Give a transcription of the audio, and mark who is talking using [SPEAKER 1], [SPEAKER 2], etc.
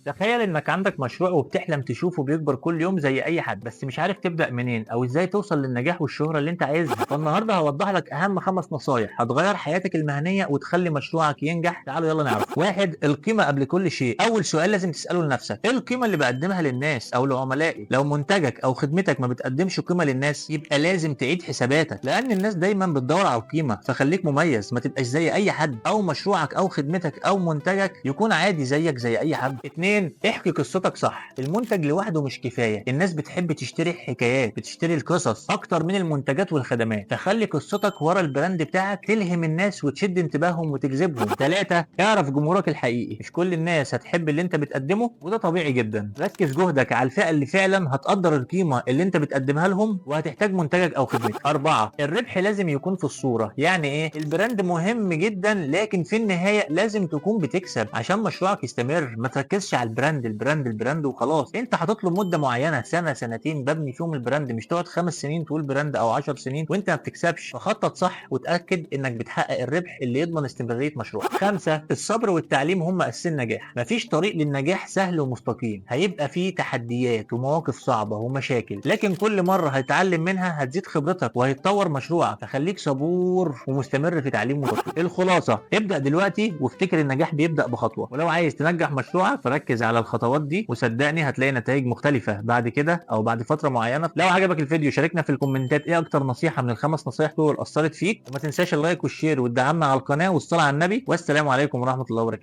[SPEAKER 1] تخيل انك عندك مشروع وبتحلم تشوفه بيكبر كل يوم زي اي حد، بس مش عارف تبدأ منين او ازاي توصل للنجاح والشهرة اللي انت عايزها. فالنهارده هوضح لك اهم 5 نصايح هتغير حياتك المهنية وتخلي مشروعك ينجح. تعالوا يلا نعرف. 1، القيمة قبل كل شيء. اول سؤال لازم تسأله لنفسك: ايه القيمة اللي بقدمها للناس او لعملائي؟ لو منتجك او خدمتك ما بتقدمش قيمة للناس يبقى لازم تعيد حساباتك، لان الناس دايما بتدور على القيمة. فخليك مميز، ما تبقاش زي اي حد، او مشروعك او خدمتك او منتجك يكون عادي زيك زي اي حد. 2، احكي قصتك صح. المنتج لوحده مش كفاية، الناس بتحب تشتري حكايات، بتشتري القصص اكتر من المنتجات والخدمات، فخلي قصتك ورا ال brand بتاعك تلهم الناس وتشد انتباههم وتجذبهم. 3، اعرف جمهورك الحقيقي. مش كل الناس هتحب اللي انت بتقدمه وده طبيعي جدا. ركز جهدك على الفئة اللي فعلا هتقدر القيمة اللي انت بتقدمها لهم وهتحتاج منتجك او خدمتك. 4، الربح لازم يكون في الصورة. يعني ايه؟ ال brand مهم جدا، لكن في النهاية لازم تكون بتكسب عشان مشروعك يستمر. ما تركزش على ال brand ال brand ال brand وخلاص. انت حاطط له مده معينة، سنة سنتين ببني فيهم ال brand، مش تقعد 5 سنين تقول brand او 10 سنين وانت ما بتكسبش. فخطط صح وتاكد انك بتحقق الربح اللي يضمن استمرارية مشروعك. 5، الصبر والتعليم هم اساس النجاح. مفيش طريق للنجاح سهل ومستقيم، هيبقى فيه تحديات ومواقف صعبة ومشاكل، لكن كل مرة هتتعلم منها هتزيد خبرتك وهيتطور مشروعك. فخليك صبور ومستمر في تعليم وتطوير. الخلاصة: ابدا دلوقتي وافتكر النجاح بيبدا بخطوة، ولو عايز تنجح مشروعك فركز على الخطوات دي وصدقني هتلاقي نتائج مختلفة بعد كده او بعد فترة معينة. لو عجبك الفيديو شاركنا في الكومنتات ايه اكتر نصيحة من ال5 نصايح دول اثرت فيك، وما تنساش ال like وال share والدعم على القناة والصلاة على النبي، والسلام عليكم ورحمة الله وبركاته.